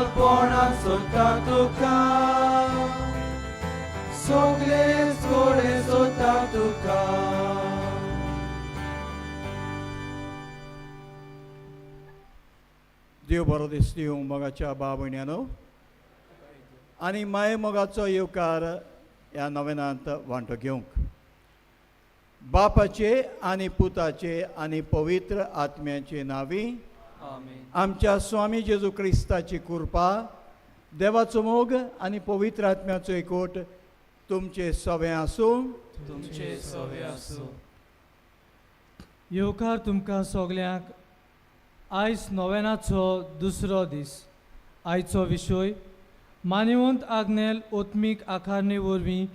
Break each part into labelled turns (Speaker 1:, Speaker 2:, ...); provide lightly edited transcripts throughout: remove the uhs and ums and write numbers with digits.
Speaker 1: व्हडपणाक सोदता तुका, सगळेच कडेन सोदता तुका.
Speaker 2: देव बरो दीस दिवं मोगाच्या भाव भयण्यानो आनी माये मोगाचो येवकार ह्या नवेनांत वांटो घेवंक. बापाचे आनी पुताचे आनी पवित्र आत्म्याचे नांवी
Speaker 1: आमेन.
Speaker 2: आमच्या स्वामी जेजू क्रिस्ताची कृपा, देवाचो मोग आनी पवित्र आत्म्याचो एकवट तुमचे सवें आसूं.
Speaker 1: तुमचे सवे आसूं.
Speaker 3: येवकार तुमकां सगल्यांक. आयज नोवेनाचो दुसरो दीस. आयचो विशय मानवंत आग्नेल ओत्मीक आकारणे वरवीं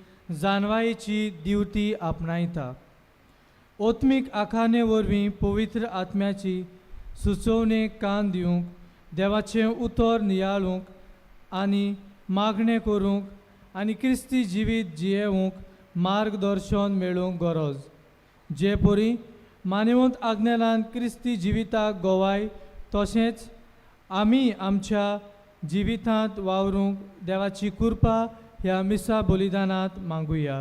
Speaker 3: जानवायेची दिवटी आपणायता. ओत्मीक आकारणे वरवीं पवित्र आत्म्याची सुचोवणेक कान दिवंक, देवाचें उतर नियाळूंक आनी मागणें करूंक आनी क्रिस्ती जिवीत जियेवंक मार्गदर्शन मेळूंक गरज. जे परी मानवंत आग्नेलान क्रिस्ती जिविताक गोवाय, तशेंच आमी आमच्या जिवितांत वावरूंक देवाची कृपा ह्या मिसा बलिदानांत मागुया.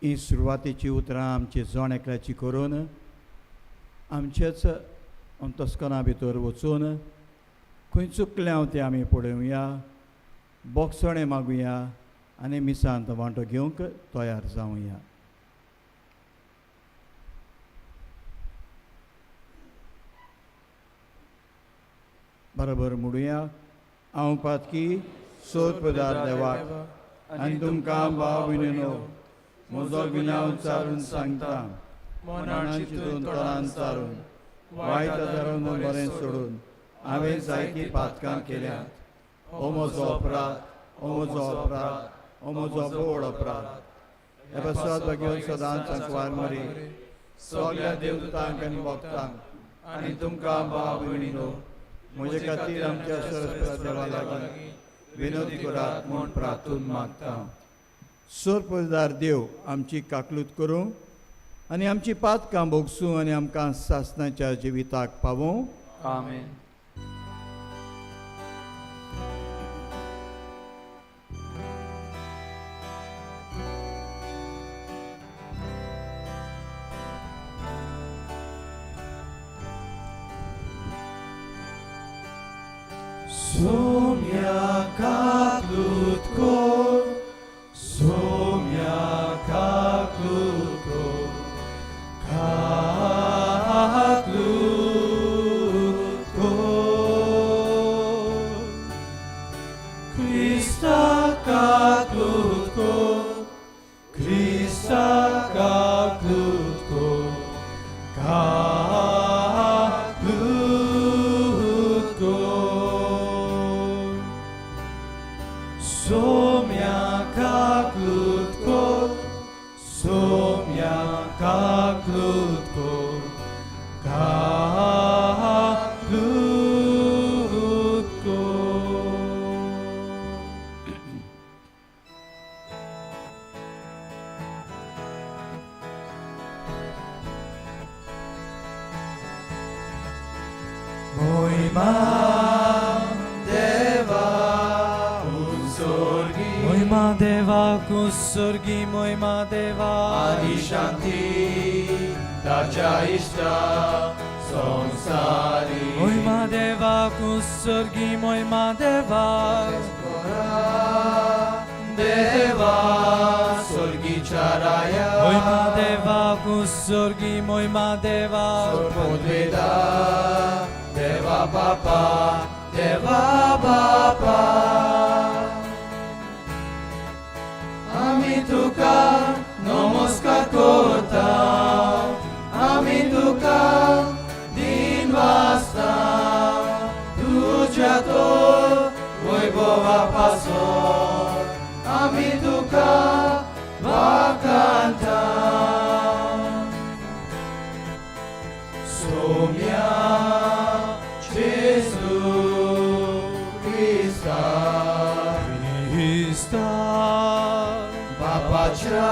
Speaker 2: ही सुरवातेची उतरां आमची जण एकल्याची करून आमचेच अंतस्कना भितर वचून खंय चुकल्या तें आमी पळोवया, बोगसणें मागुया आनी मिसांत वांटो घेवंक तयार जावया. बरोबर म्हणुया, हांव पातकी सोद पदार देवाक आनी तुमकां भाव भयणीनो म्हजो गुन्यांव चारून सांगता. मनान चिंतून तोंडान चारून वायट धरून बरें सोडून हांवें जायतीं पातकां केल्यांत. हो म्हजो अपराध, हो म्हजो अपराध, हो म्हजो बोड अपराध. हे पासत भगवंत सदांच सांकवार मरी सगळ्या देवदूतांक आनी भक्तांक आनी तुमकां भाव भयणीनो म्हजे खातीर आमच्या सरस्पत देवा लागीं विनोद करात म्हूण प्रार्थून मागता. सोरपदार देव आमची काकलूत करूं आनी आमची पातकां भोगसूं आनी आमकां सासणाच्या जिविताक पावोवं.
Speaker 1: आमेन. सोम्या काकलूत कोर, सोम्या काकलूत कोर, काकलूत कोर. क्रिस्ता काकलूत कोर, क्रिस्ता काकलूत कोर, काकलूत कोर. सोम्या काकलूत कोर, सोम्या काकलूत कोर, काकलूत कोर. मोहिमा देवा उत्सर्गी,
Speaker 3: मोहिमा देवाक उत्सर्गी, मोहिमा देवा.
Speaker 1: आनी शांती ताच्या इश्टा संवसारी.
Speaker 3: मोहिमा देवाक उत्सर्गी, मोहिमा देवा.
Speaker 1: देवा स्वर्गीच्या राया,
Speaker 3: मोहिमा देवाक उत्सर्गी, मोहिमा देवा.
Speaker 1: सोदवेदा देवा बापा, देवा बापा, आमी तुका नमस्कार करता, आमी तुका दिन वाचता, तुज्या तर वैभवा पासून आमी तुका वाखाणता. सोम्या जेजू क्रिस्ता,
Speaker 3: क्रिस्ता,
Speaker 1: बापाच्या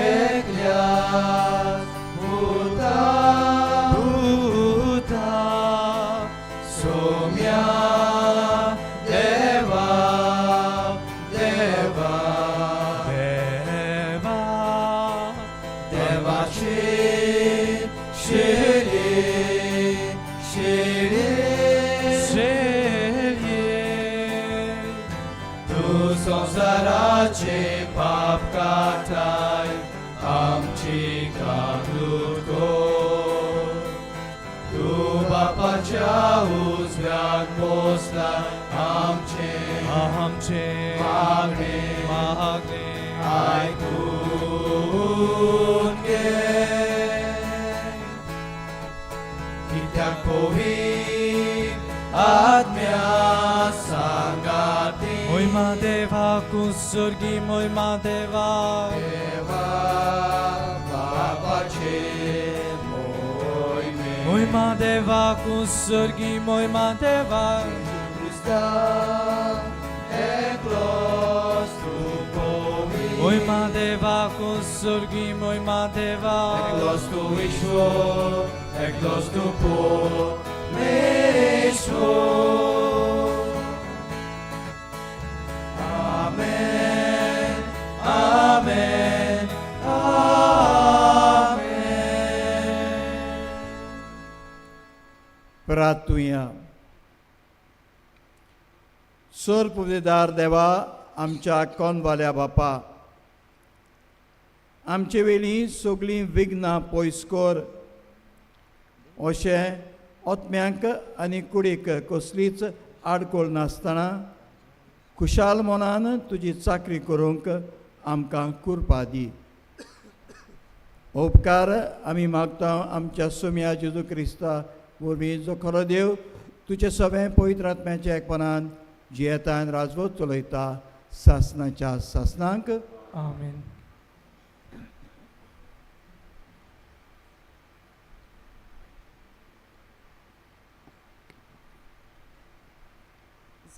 Speaker 1: एकल्या पुता,
Speaker 3: पुता,
Speaker 1: संवसाराचे पाप काठाय आमची काकलूट कर. तूं बापाच्या उजव्याक बसला आमचे
Speaker 3: आमचे
Speaker 1: मागणे
Speaker 3: मागणे
Speaker 1: आयकून घे. कित्याक पवित्र आत्म्या सांगाती
Speaker 3: मोहिमा देवाक उत्सर्गी मोहिमा देवा
Speaker 1: देवा बापाचे मोहिमे
Speaker 3: मोहिमा देवाक उत्सर्गी मोहिमा देवा
Speaker 1: क्रिस्ता एकलोच तूं पवित्र
Speaker 3: मोहिमा देवाक उत्सर्गी मोहिमा देवा
Speaker 1: एकलोच तूं ईश्वर एकलोच तूं परमेश्वर. आमेन आमेन आमेन.
Speaker 2: प्रार्थुया. सोर पुजेदार देवा, आमच्या कोनवाल्या बापा, आमचे वेलीं सगळीं विघ्नां पयस कर, अशें ओत्म्यांक आनी कुडीक कसलीच आडखळ नासतना खुशाल मनान तुजी चाकरी करूंक आमकां कुरपा दी. उपकार आमी मागता आमच्या सोम्या जेजू क्रिस्ता वरवीं, जो खरो देव तुजे सगळें पवित्र आत्म्याच्या एकपणान जियेता आनी राजवत चलयता सासनाच्या सासनांक.
Speaker 3: आमेन.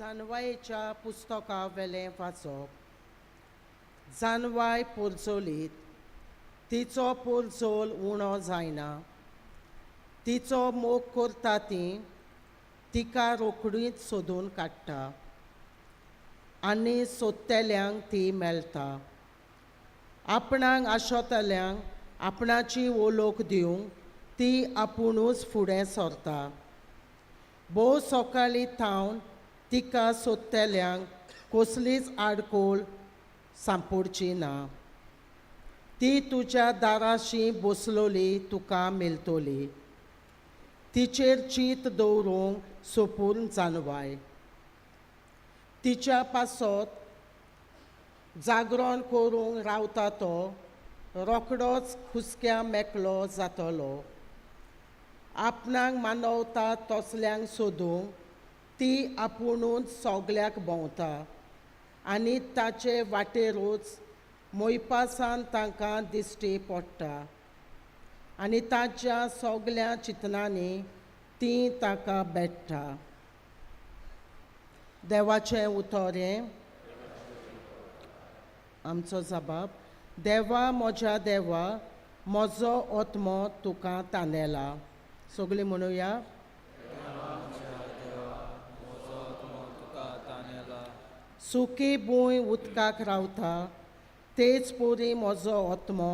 Speaker 4: जानवायेच्या पुस्तका वेलें वाचप. जानवाय पोरजोलीत तिचो पोरजोल उणो जायना. तिचो मोग करता ती तिका रोखडीच सोदून काडटा आनी सोदतल्यांक ती मेळटा. आपणाक आशोतल्यांक आपणाची ओलोक दिवंक ती आपुणूच फुडें सरता. भोव सकाळीं थावन तिका सोदतल्यांक कसलीच आडखळ सांपडची ना. ती तुज्या दाराशी बसलोली तुका मेळटली. तिचेर चीत दवरूंक सोपून जानवाय. तिच्या पासत जागरण करूंक रावता तो रोखडोच हुसक्या मेकलो जातलो. आपणाक मानवता तसल्यांक सोदूंक ती आपुणूच सगल्याक भोंवता आनी ताचे वाटेरूच मोयपासान तांकां दिश्टी पडटा आनी ताच्या सगल्या चिंतनांनी ती ताका भेट्टा. देवाचें उतर हें आमचो जबाब. देवा म्हज्या देवा, म्हजो आत्मो तुका तानेला. सगळीं म्हणुया. सुकी भूंय उदकाक रावता तेच परी म्हजो आत्मो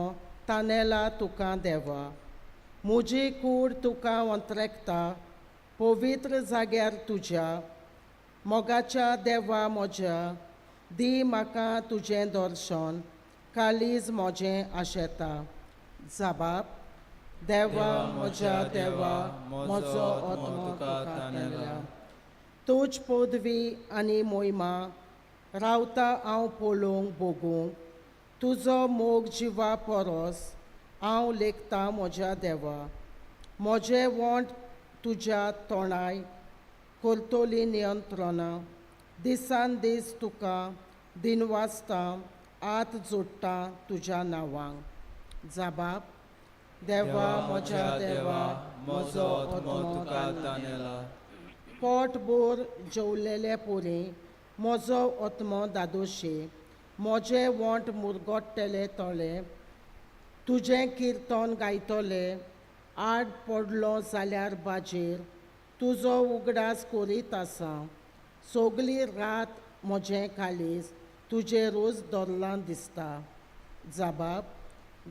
Speaker 4: तानेला तुका देवा. म्हजी कूड तुका अंतरेकता पवित्र जाग्यार तुज्या. मोगाच्या देवा म्हज्या, दी म्हाका तुजें दर्शन, काळीज म्हजें आशेता. जबाब. देवा म्हज्या देवा, म्हजो आत्मो तुका तानेला. तूच पदवी आनी मोहिमा रावता हांव पळोवंक भोगूंक. तुजो मोग जिवा परस हांव लेखता म्हज्या देवा. म्हजें वोंट तुज्या तोंडाय करतली नियंत्रणां. दिसान दीस तुका दिनवासता, हात जोडटा तुज्या नांवांक. जबाब. देवा म्हज्या देवा, म्हजो आत्मो तुका
Speaker 1: तानेला.
Speaker 4: पोट बोर जेवलेले पुरी म्हजो आत्मो दादोशी. म्हजें वोंट मुरगट्टले तोले तुजें किर्तन गायतले. आड पडलो जाल्यार बाजेर तुजो उगडास करीत आसा. सगली रात म्हजें काळीज तुजेरूच धरलां दिसता. जबाब.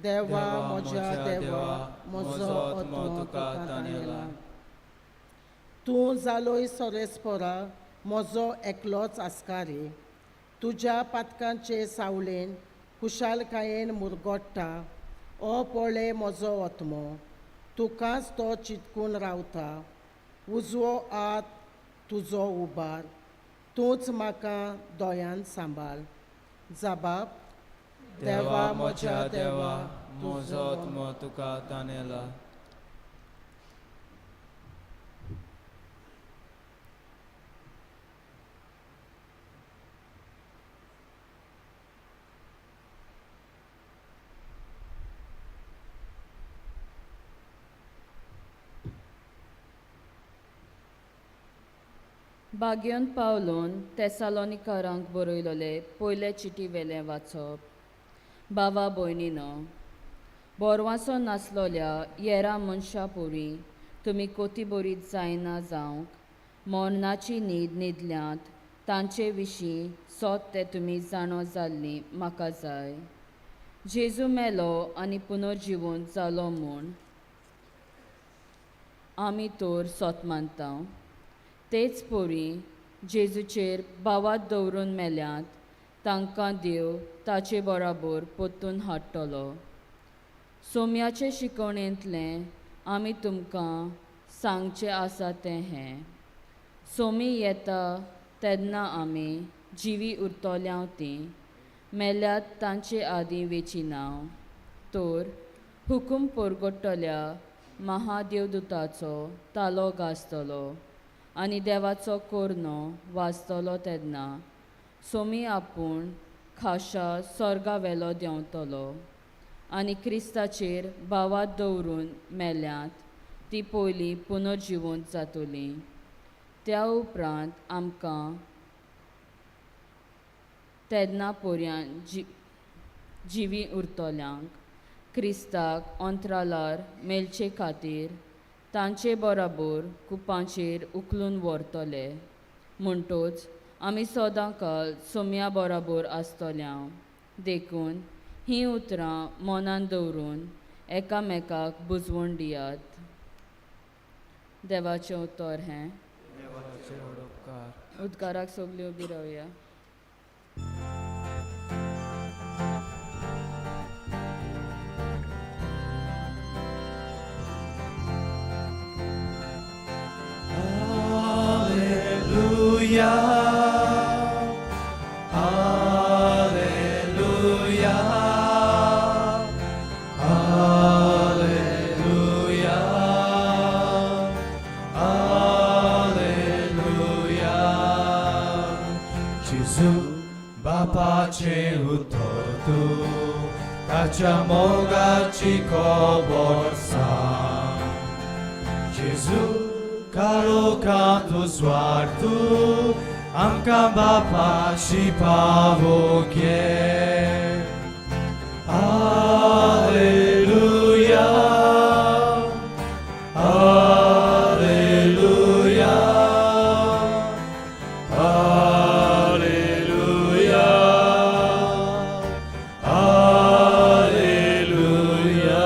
Speaker 4: देवा म्हज्या देवा, म्हजो आत्मो तुका तानेला. तूं जालोय सोरेस्परा म्हजो एकलोच आस्कारी. तुज्या पातकांचे सावळेन खुशालकायेन मुरगोट्टा. ओ पळय म्हजो आत्मो, तुकाच तो चिटकून रावता. उजवो हात तुजो उबार, तूंच म्हाका दोयान सांबाळ. जबाब.
Speaker 3: देवा म्हज्या देवा, म्हजो आत्मो तुका तानेला.
Speaker 5: बाग्योन पावलोन तेसालोनिकारांक बरयलोले पयले चिटी वेलें वाचप. बाबा भयणीनो, बोरवासो नासलोल्या येरा मनशां पोरी तुमी कोतीबरीत जायना जावंक मरणाची न्हीद न्हिदल्यांत तांचे विशीं सोत ते तुमी जाणो जाल्लीं म्हाका जाय. जेजू मेलो आनी पुनर्जिवंत जालो म्हूण आमी तर सोत मानता. तेच पोरी जेजूचेर भावात दवरून मेल्यात तांकां देव ताचे बराबर परतून हाडटलो. सोम्याचे शिकवणेंतलें आमी तुमकां सांगचें आसा तें हें, सोमी येता तेन्ना आमी जिवी उरतल्या तीं मेल्यात तांचे आदीं वेची नांव. तर हुकूम परगट्टल्या महादेवदूताचो तालो गाजतलो आनी देवाचो कोर्नो वाजतलो तेन्ना सोमी आपूण खाशा स्वर्गा वेलो देंवतलो आनी क्रिस्ताचेर भावात दवरून मेल्यांत ती पयलीं पुनर्जिवंत जातली. त्या उपरांत आमकां तेन्ना पर्यान जिवी उरतल्यांक क्रिस्ताक अंतराळार मेळचे खातीर तांचे बराबर कुपांचेर उखलून व्हरतले. म्हणटोच आमी सदांकाळ सोम्या बराबर आसतल्या. देखून हीं उतरां मनान दवरून एकामेकाक बुजवण दियात. देवाचें उतर हें.
Speaker 3: देवाचे उपकार.
Speaker 5: उदकाराक सगल्यो उबी रावया.
Speaker 1: Alleluia, Alleluia, Alleluia, Alleluia. Gesù बापाचे उतर तूं, ताच्या मोगाची खबर सांग. जेजू काळोखांत उजवाड तूं, आमकां बापाशी पावोवंक ये. Alleluia, Alleluia, Alleluia, Alleluia.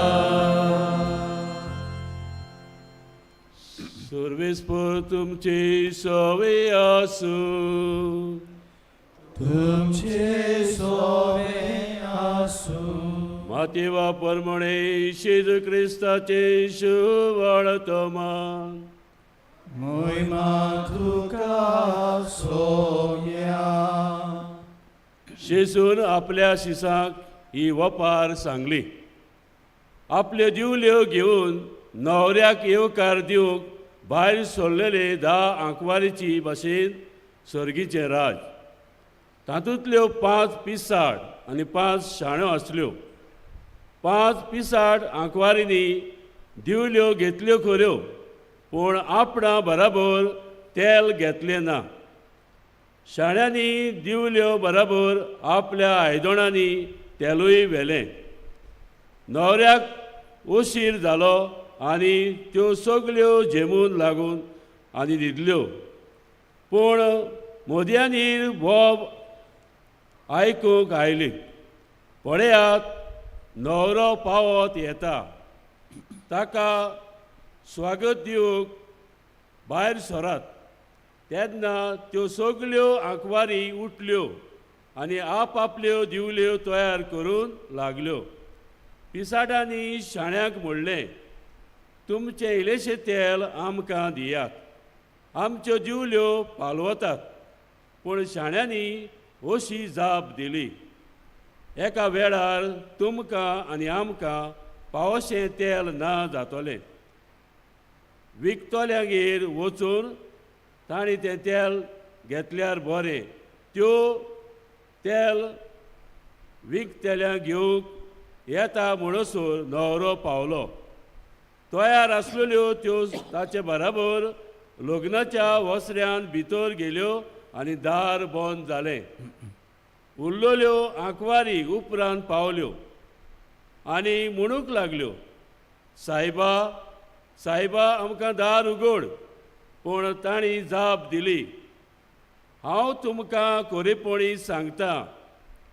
Speaker 6: सर्वेस्पर तुमची सवे आसूं.
Speaker 1: तुमचे सोवे आसूं.
Speaker 6: मातेवा परमणे जेजू क्रिस्ताचे शुभवर्तमान.
Speaker 2: मोहिमा तुका सोम्या.
Speaker 6: जेजून आपल्या शिसांक ही वपार सांगली. आपल्यो दिवल्यो घेवन न्हवऱ्याक येवकार दिवंक भायर सरलेले 10 आंकवारीची भाशेन सर्गीचें राज. तातूंतल्यो 5 पिसाड आनी 5 शाण्यो आसल्यो. 5 पिसाड आंकवारींनी दिवल्यो घेतल्यो खऱ्यो, पूण आपणा बराबर तेल घेतलें ना. शाण्यांनी दिवल्यो बराबर आपल्या आयदणांनी तेलूय व्हेलें. न्हवऱ्याक उशीर जालो आनी त्यो सगल्यो झेमून लागून आनी न्हिदल्यो. पूण मोदयांनी बोब आयकूंक आयली, पळयात न्हवरो पावत येता, ताका स्वागत दिवंक भायर सरात. तेन्ना त्यो सगल्यो आंकवारी उठल्यो आनी आपआपल्यो दिवल्यो तयार करून लागल्यो. पिसाटांनी शाण्यांक म्हणलें, तुमचें इल्लेशें तेल आमकां दियात, आमच्यो दिवल्यो पालवतात. पूण शाण्यांनी अशी जाप दिली, एका वेळार तुमकां आनी आमकां पावशें तेल ना जातलें. विकतल्यांगेर वचून तांणी तें तेल घेतल्यार बरें. त्यो तेल विकतल्यांक घेवंक येता म्हणसर न्हवरो पावलो. तयार आसलेल्यो त्यो ताचे बराबर लग्नाच्या वसऱ्यान भितर गेल्यो आनी दार बंद जालें. उरलेल्यो आंकवारी उपरांत पावल्यो आनी म्हणूंक लागल्यो, सायबा सायबा आमकां दार उगड. पूण तांणी जाप दिली, हांव तुमकां खरेपणी सांगता,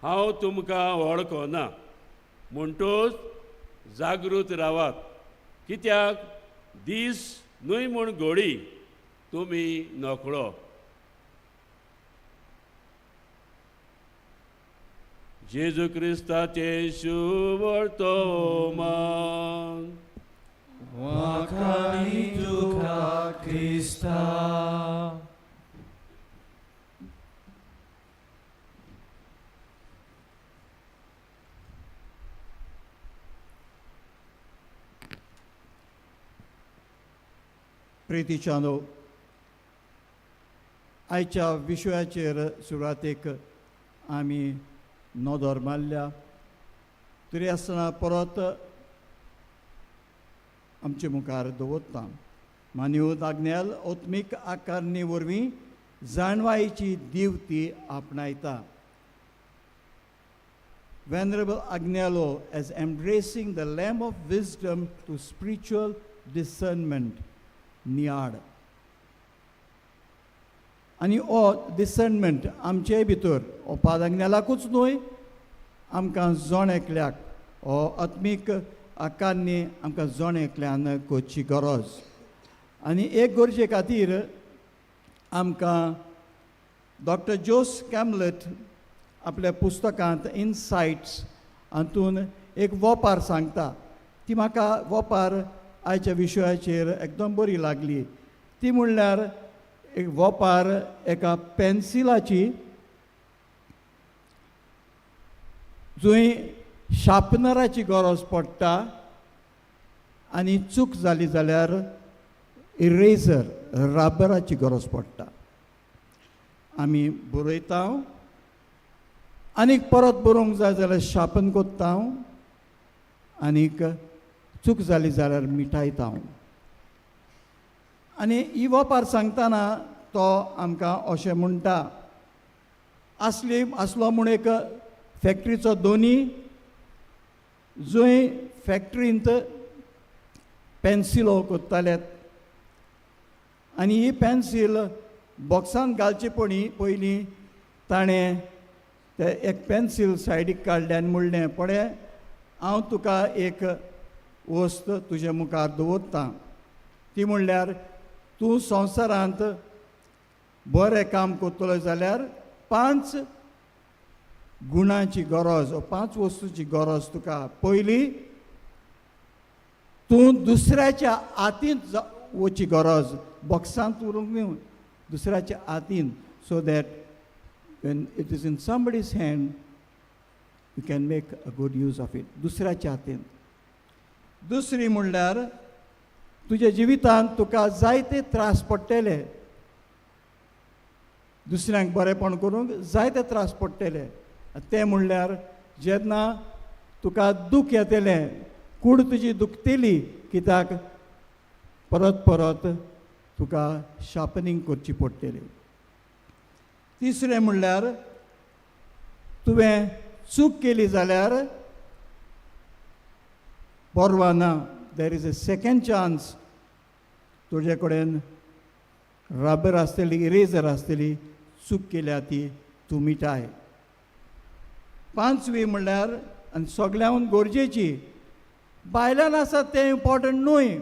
Speaker 6: हांव तुमकां वळखना. म्हणटूच जागृत रावात, कित्याक दीस न्हय म्हूण घोडी तुमी नकळो. जेजू क्रिस्ताचें शुवर्तमान.
Speaker 3: वाखाणी तुका क्रिस्ता.
Speaker 2: प्रितीच्यानो, आयच्या विशयाचेर सुरवातेक आमी नदर मारल्या, तरी आसतना परत आमचे मुखार दवरता. मान्यू दागनेल आत्मीक आकारणी वरवीं जाणवायेची दिवती आपणायता. Venerable Agnello as embracing the lamp of wisdom to spiritual discernment, नियाड. आनी हो डिसर्नमेंट आमचे भितर हो पाद आग्नेलाकूच न्हय, आमकां जण एकल्याक हो आत्मीक आकारणी आमकां जण एकल्यान करची गरज. आनी एक गरजे खातीर आमकां डॉक्टर जोस कॅमलेट आपल्या पुस्तकांत इनसायट्स हातून एक वोपार सांगता. ती म्हाका वोपार आयच्या विशयाचेर एकदम बरी लागली. ती म्हणल्यार एक वोपार एका पेन्सिलाची जंय शार्पनराची गरज पडटा आनी चूक जाली जाल्यार इरेजर रबराची गरज पडटा. आमी बरयता आनीक परत बरोवंक जाय जाल्यार शार्पन कोत्ता आनीक चूक जाली जाल्यार मिठायता. आनी ही वोपार सांगतना तो आमकां अशें म्हणटा, आसली आसलो म्हूण एक फॅक्ट्रीचो दोनी जंय फॅक्ट्रींत पेन्सिलो कोत्ताले आनी ही पेन्सील बॉक्सान घालचे पणी पयलीं ताणें ते एक पेन्सील सायडीक काडलें आनी म्हणलें, पळय हांव तुका एक वस्त तुजे मुखार दवरता, ती म्हणल्यार तूं संवसारांत बरें काम करतलो जाल्यार 5 गुणांची गरज, 5 वस्तूची गरज तुका. पयली, तूं दुसऱ्याच्या हातींत वची गरज, बॉक्सांत उरूंक न्हय, दुसऱ्याच्या हातीन, so that when it is in somebody's hand you can make a good use of it, दुसऱ्याच्या हातीन. दुसरी म्हणल्यार तुज्या जिवितांत तुका जायते त्रास पडटले, दुसऱ्यांक बरेंपण करूंक जायते त्रास पडटले. तें म्हणल्यार जेन्ना तुका दूख येतलें, कूड तुजी दुखतली, कित्याक परत परत तुका शार्पनींग करची पडटली. तिसरें म्हणल्यार तुवें चूक केली जाल्यार परवा ना, there is a second chance. तुजे कडेन रबर आसतली, इरेजर आसतली, चूक केल्या ती तूं मिटाय. 5वी म्हणल्यार आनी सगळ्यांहून गरजेची, भायल्यान आसा तें इम्पोर्टंट न्हय,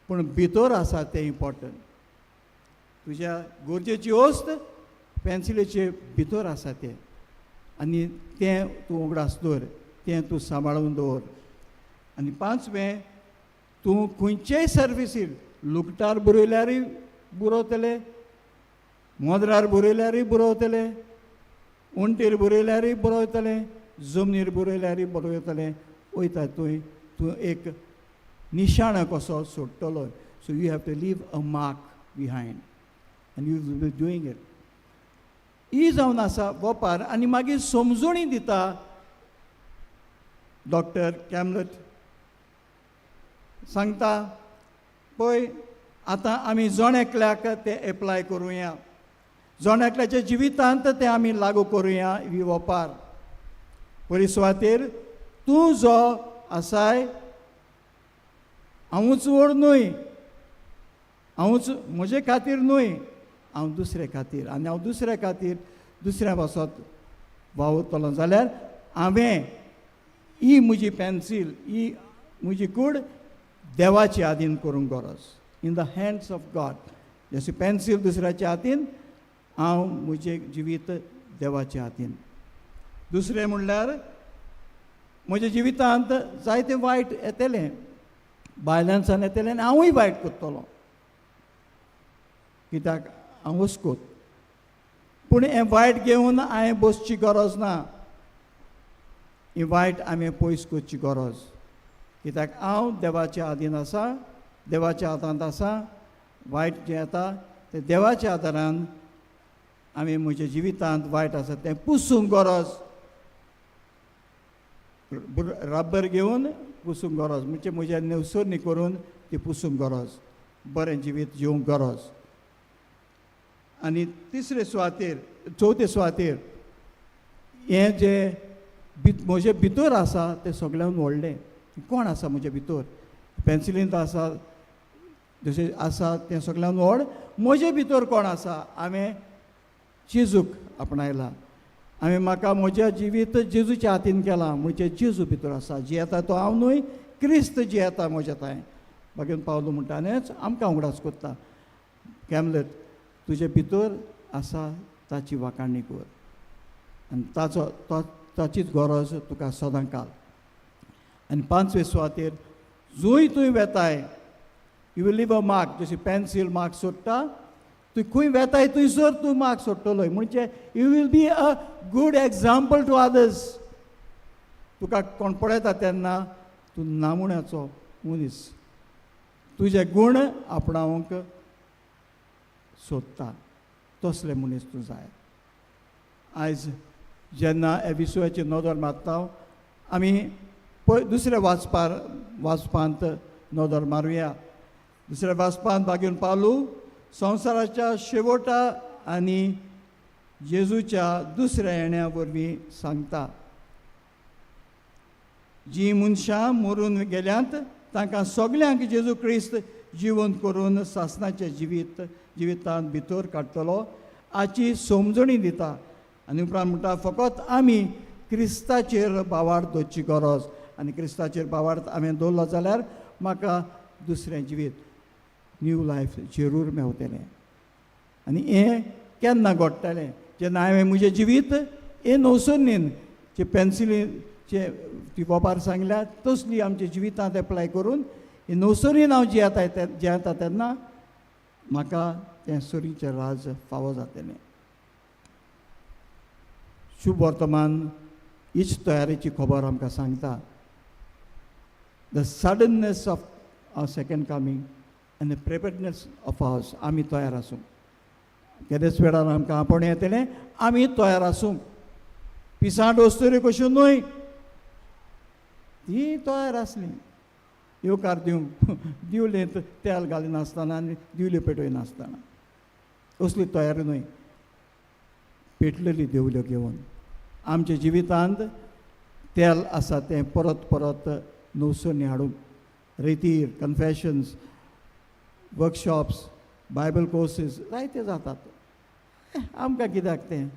Speaker 2: पूण भितर आसा तें इम्पोर्टंट. तुज्या गरजेची वस्त पेन्सिलेचे भितर आसा तें. आनी तें तूं उगडास दवर, तें तूं सांबाळून दवर. आनी पांचवें, तूं खंयचेय सर्विसीर लुगटार बरयल्यारूय बरोवतले, मोदरार बरयल्यारूय बरोवतले, उंटीर बरयल्यारूय बरोवतले, जमनीर बरयल्यारूय बरोवतले. वयता थंय तूं एक निशाणो कसो सोडटलो. So you have to leave a mark behind and you will be doing it. ही जावन आसा वोपार. आनी मागीर समजोणी दिता डॉक्टर कॅमलट, सांगता पळय आतां आमी जण एकल्याक तें एप्लाय करुया, जण एकल्याच्या जिवितांत तें आमी लागू करुया ही वोपार. पयली सुवातेर तूं जो आसाय हांवूच व्हड न्हय, हांवूच म्हजे खातीर न्हय, हांव दुसरे खातीर, आनी हांव दुसऱ्या खातीर दुसऱ्या पासत वावुरतलो जाल्यार हांवें ही म्हजी पेन्सील, ही म्हजी कूड देवाचे हातीन करूंक गरज, in the hands of God. जशी पेन्सील दुसऱ्याच्या हातीन, हांव म्हजें जिवीत देवाच्या हातीन. दुसरें म्हणल्यार म्हज्या जिवितांत जायतें वायट येतलें, बायलांसान येतलें आनी हांवूय वायट करतलो, कित्याक हांव वस्कोत. पूण हें वायट घेवन हांवें बसची गरज ना, ही वायट हांवें पयस करची गरज, कित्याक हांव देवाच्या आदीन आसा, देवाच्या हातांत आसा. वायट जें येता तें देवाच्या आदारान आमी म्हज्या जिवितांत वायट आसा तें पुसूंक गरज, रब्बर घेवन पुसूंक गरज, म्हणजे म्हज्या नेवसरणी करून ती पुसूंक गरज, बरें जिवीत जिवंक गरज. आनी तिसरे सुवातेर, चवथे सुवातेर, हें जें म्हजे भितर आसा तें सगळ्यान व्हडलें. कोण आसा म्हजे भितर? पेन्सिलींत आसा जशें आसा तें सगळ्यान व्हड. म्हजे भितर कोण आसा? हांवें जेजूक आपणायला, हांवें म्हाका म्हज्या जिवीत जेजूच्या हातीन केलां, म्हणजे जेजू भितर आसा. जियेता तो हांव न्हय, क्रिस्त जियेता म्हज्या थंय. बागेन पावलो म्हणटानेच आमकां उगडास करता, कॅमलेट तुजे भितर आसा ताची वाखाणी कर आनी ताचो तो ताचीच गरज तुका सदां काल. आनी पांचवे सुवातेर जंय तूं वेताय you will leave a mark. जशी पेन्सील मार्क सोडटा, तूं खंय वेताय थंयसर तूं मार्क सोडटलोय, म्हणजे you will be a good example to others. तुका कोण पळयता तेन्ना तूं नामुण्याचो मनीस, तुजे गूण आपणावंक सोदता, तसले मनीस तूं जाय. आयज जेन्ना ह्या विसवाची नदर मारता आमी पळय दुसऱ्या वाचपांत नदर मारुया. दुसऱ्या वाचपांत बागेवन पावलू संवसाराच्या शेवटा आनी जेजूच्या दुसऱ्या येण्या वरवीं सांगता, जी मनशां मरून गेल्यांत तांकां सगल्यांक जेजू क्रिस्त जिवंत करून सासणाचें जिवितांत भितर काडटलो हाची समजणी दिता. आनी उपरांत म्हणटा फकत आमी क्रिस्ताचेर भावार्थ दवरची गरज, आनी क्रिस्ताचेर भावार्थ हांवें दवरलो जाल्यार म्हाका दुसरें जिवीत, न्यू लायफ जरूर मेवतलें. आनी हें केन्ना घडटलें? जेन्ना हांवें म्हजें जिवीत हें नवसरणीन जे पेन्सिलीचे ती वोपार सांगल्या तसली आमच्या जिवितांत एप्लाय करून ही नवसरीन हांव जियेता तेन्ना म्हाका तें सरीचें राज फावो जातलें. शुभ वर्तमान हीच तयारेची खबर आमकां सांगता. The suddenness of our second coming and the preparedness of ours. आमी तयार आसूंक, केदेच वेळार आमकां आपोवणें येतलें, आमी तयार आसूंक. पिसांट वस्तुरी कश्यो न्हय, ती तयार आसली येवकार दिवंक, दिवलेंत तेल घालिनासतना आनी दिवल्यो पेटयनासतना, असली तयारी न्हय, पेटलेली देवल्यो घेवन आमच्या जिवितांत तेल आसा तें परत परत नवसरणी हाडूंक. रेतीर, कन्फेशन्स, वर्कशॉप्स, बायबल कोर्सीस जायते जातात. आमकां कित्याक तें?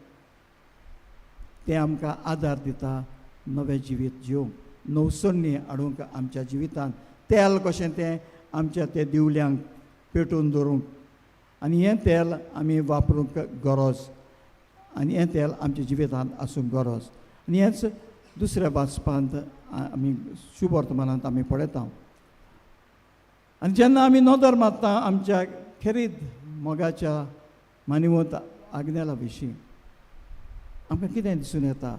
Speaker 2: तें आमकां आदार दिता नवें जिवीत जिवंक, नवसरणी हाडूंक आमच्या जिवितांत. तेल कशें तें आमच्या ते दिवल्यांक पेटोवन दवरूंक, आनी हें तेल आमी वापरूंक गरज. आनी हें तेल आमच्या जिवितांत आसूंक गरज. आनी हेंच दुसऱ्या वाचपांत आमी शुभ वर्तमानांत आमी पळयता. आनी जेन्ना आमी नदर मारता आमच्या खेरीत मोगाच्या मानिवंत आग्नेला विशीं, आमकां कितें दिसून येता?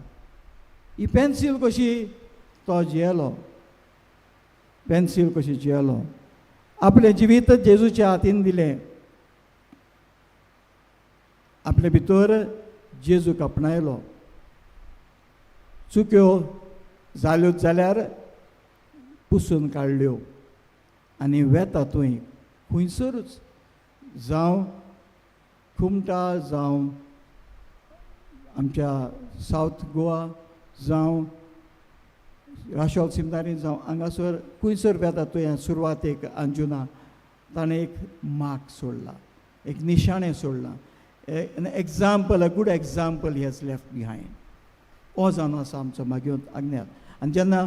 Speaker 2: ही पेन्सील कशी तो जियेलो, पेन्सील कशी जियेलो, आपलें जिवीत जेजूच्या हातीन दिलें, आपले भितर जेजूक आपणायलो. चुक्यो जाल्योच जाल्यार पुसून काडल्यो आनी वेता थंय खंयसरूच, जावं खुमटा, जावं आमच्या सावथ गोवा, जावं राशोल सिमदारी, जावं हांगासर खंयसर वेता थंय सुरवातेक अंजुना ताणें एक मार्क सोडला, एक निशाणें सोडलां, an example, a good example he has left behind. हो जावन आसा आमचो मागीर आग्नेल. आनी जेन्ना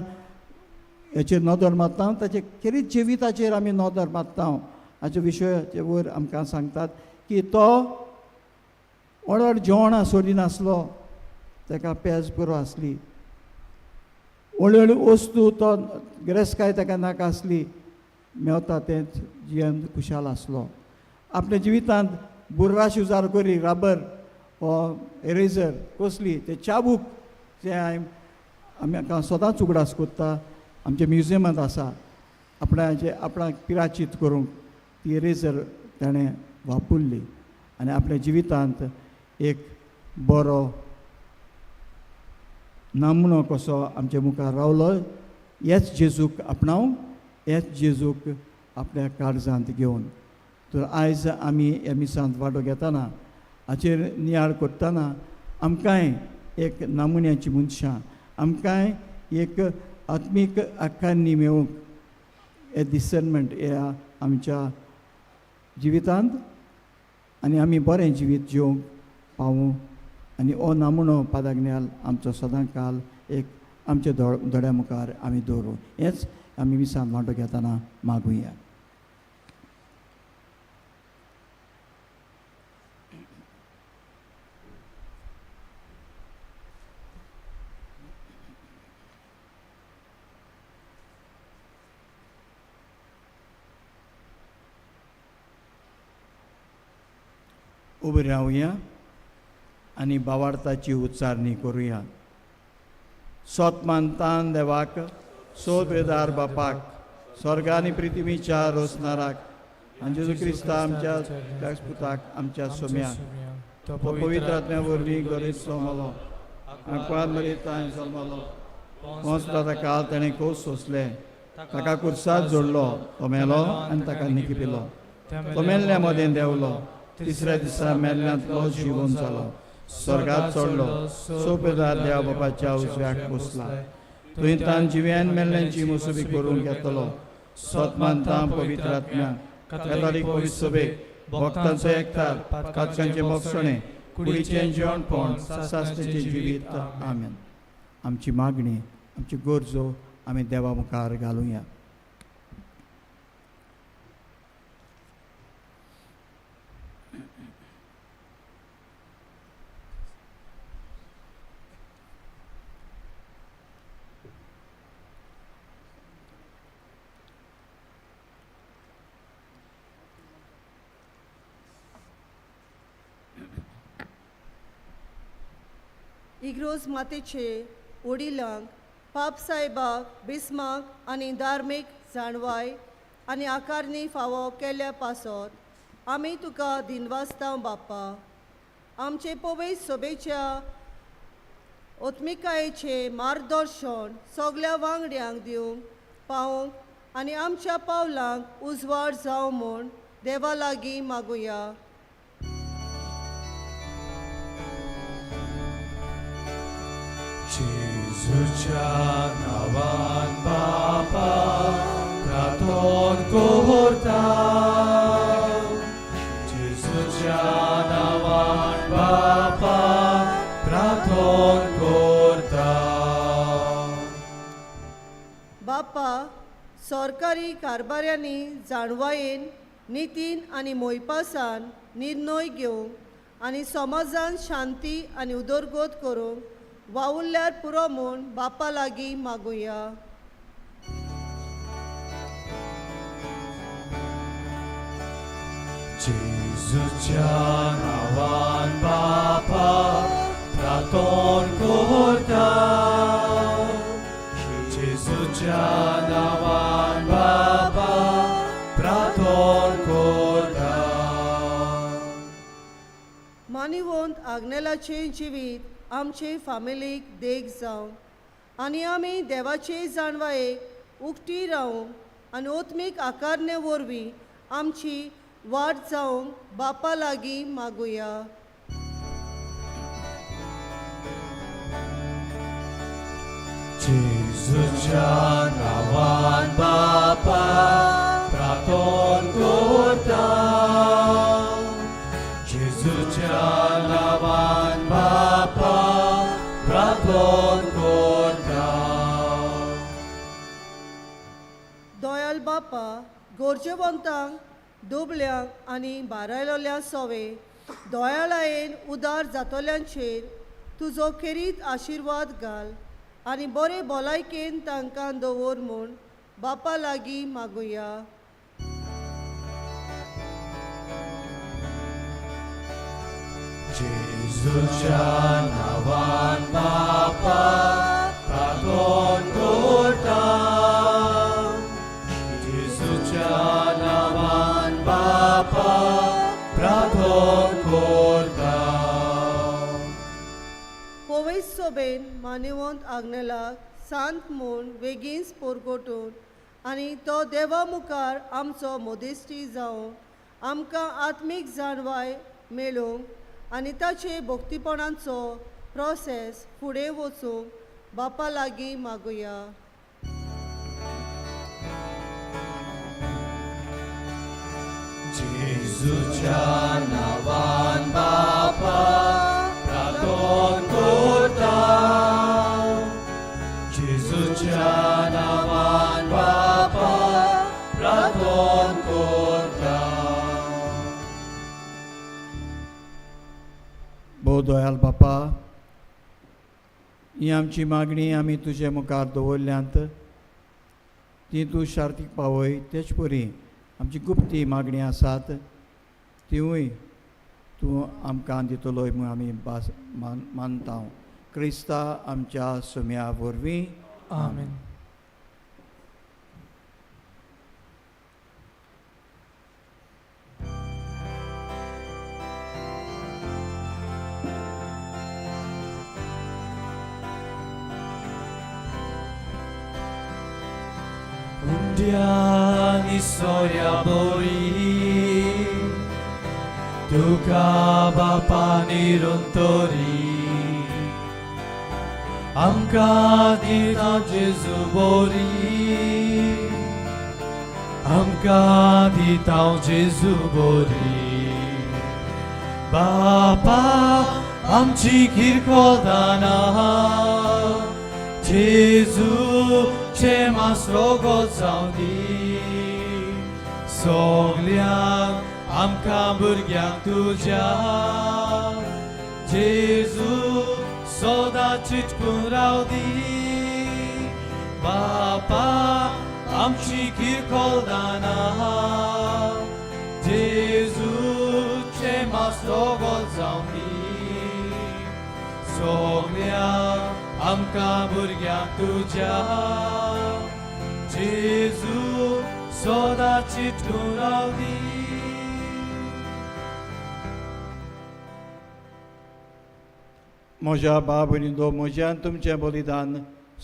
Speaker 2: हेचेर नदर मारता, ताचे खेरीत जिविताचेर आमी नदर मारता, हाचे विशयाचे वयर आमकां सांगतात की तो व्हड व्हड जेवणां सोडिनासलो, ताका पेज पुरो आसली, व्हडली व्हडली वस्तू तो गिरेस्तकाय ताका नाका आसली, मेवता तेंच जियेवन खुशाल आसलो. आपल्या जिवितांत बुर्राश उजार करी, रबर हो एरेजर कसली ते चाबूक जे हांवें आमी आमकां सदांच उगडास कोत्ता, आमच्या म्युजियमांत आसा, आपणाचे आपणाक पिराचीत करूंक ती एरेजर ताणें वापरली आनी आपल्या जिवितांत एक बरो नमुनो कसो आमच्या मुखार रावलो. हेच जेजूक आपणावंक, हेच जेजूक आपल्या काळजांत घेवन. तर आयज आमी ह्या मिसांत वांटो घेतना, हाचेर नियाळ करतना आमकांय एक नमुन्याची मनशां, आमकांय एक आत्मीक आकांनी मेळूंक हे डिसर्नमेंट ह्या आमच्या जिवितांत आनी आमी बरें जिवीत जिवंक पावूं. आनी हो नमुनो पादाग्न्याल आमचो सदां काल एक आमच्या दोळ्या मुखार आमी दवरूं. हेंच आमी मिसांत वांटो घेतना मागुया. उबे रावया आनी भावार्थाची उच्चारणी करुया. सोत मानतान देवाक, सोबेदार बापाक, स्वर्गा आनी पृथ्वीच्या रोसनाराक, आनी जेजू क्रिस्ता आमच्या पुताक, आमच्या सोम्याक, तो पवित्र आत्म्या वरवीं गरेज सोमलो, आंकवार मरितांय जल्मलो, पोंचलो ताका ताणें खोस सोंसलें, ताका कुर्साद जोडलो, तो मेलो आनी ताका निकिपिलो, तो मेल्ल्या मदें देंवलो, तिसऱ्या दिसा मेल्ल्यांतलो जिवन जालो, स्वर्गात चडलो, सोपेदार देवा बापाच्या उजव्याक बसला, थंय तान जिव्यान मेल्ल्यांची मोसबी करूंक येतलो. सत मानता पवित्र आत्म्या, कॅथॉलिक पवित्र सभेक, भक्तांचो एकठार, पातकांचें भोगसणें, कुडीचें जेवणपण, सासणाचें जिवीत. आमेन. आमची मागणी, आमची गरजो आमी देवा मुखार घालुया.
Speaker 7: इग्रोज मातेचे वडिलांक, पापसाहेबाक, बिस्माक आनी धार्मीक जाणवाय आनी आकारणी फावो केल्या पासत आमी तुका दिनवासता बाप्पा. आमचे पवय सभेच्या ओत्मिकायेचें मार्गदर्शन सगल्या वांगड्यांक दिवंक पावोवंक आनी आमच्या पावलांक उजवाड जावं म्हूण देवा लागीं मागुया.
Speaker 1: जेजूच्या नांवान बापा प्रार्थन करता, जेजूच्या नांवान बापा प्रार्थन करता.
Speaker 7: बापा, सरकारी कारभाऱ्यांनी जाणवायेन, नितीन आनी मोयपासान निर्णय घेवंक आनी समाजान शांती आनी उदरगत करूंक वावुरल्यार पुरो म्हूण बापा लागीं मागुया.
Speaker 3: जेजूच्या नांवान बापा प्रार्थन करता, जेजूच्या नांवान बापा प्रार्थन करता.
Speaker 7: मानिवंत आग्नेलाचें जिवीत आमचे फामिलीक देख जावं आनी आमी देवाचे जाणवायेक उक्ती रावूंक आनी ओत्मीक आकारणे वरवीं आमची वाट जावंक बापा लागीं मागुया.
Speaker 3: जेजूच्या नांवान बापा प्रार्थन करता, जेजूच्या नांवान बापा प्रार्थन करता.
Speaker 7: दयाल बापा, गरजेवंतांक, दुबल्यांक आनी बारायलोल्या सोवे दयाळायेन उदार जातल्यांचेर तुजो खेरीत आशिर्वाद घाल आनी बरे भलायकेन तांकां दवर म्हूण बापा लागीं मागुया.
Speaker 3: जेजूच्या नांवान बापा प्रार्थन करता, जेजूच्या नांवान बापा प्रार्थन करता.
Speaker 7: पवयस सोबेन मानिवंत आग्नेलाक सांत म्हूण वेगींच पोरगोटून आनी तो देवा मुखार आमचो मोदेस्टी जावन आमकां आत्मीक जाणवाय मेळूंक आनी ताचे भक्तीपणाचो प्रोसेस फुडें वचूंक बापा लागीं मागुया.
Speaker 3: जेजूच्या नांवान बापा प्रार्थन करता, जेजूच्या नांवान बापा प्रार्थन करता.
Speaker 2: भोव दयाल बापा, ही आमची मागणी आमी तुजे मुखार दवरल्यांत, ती तूं शार्तीक पावय. तेच परी आमची गुप्ती मागणी आसात तिवूय तूं आमकां दितलोय म्हूण आमी भास मानता. क्रिस्ता आमच्या सुम्या वरवीं.
Speaker 3: आमेन. उंड्यानी सोऱ्या बोरी तुका बापा निरंतरी, आमकां दिता जेजू बोरी, आमकां दिता जेजू बोरी. बापा आमची किरकोळ दानां जेजूचे मास रोगत जावं दी, सगल्यांक आमकां भुरग्यांक तुज्या जेजू सदां चिटकून रावं दी. बापा आमची किरकोळ दानां जेजूचे मास रोगत जावं दी, सगल्यांक आमकां भुरग्यांक तुज्या जेजू सदां चिटकून रावं दी.
Speaker 2: म्हज्या बाब भयणींनो, म्हज्यान तुमचें बलिदान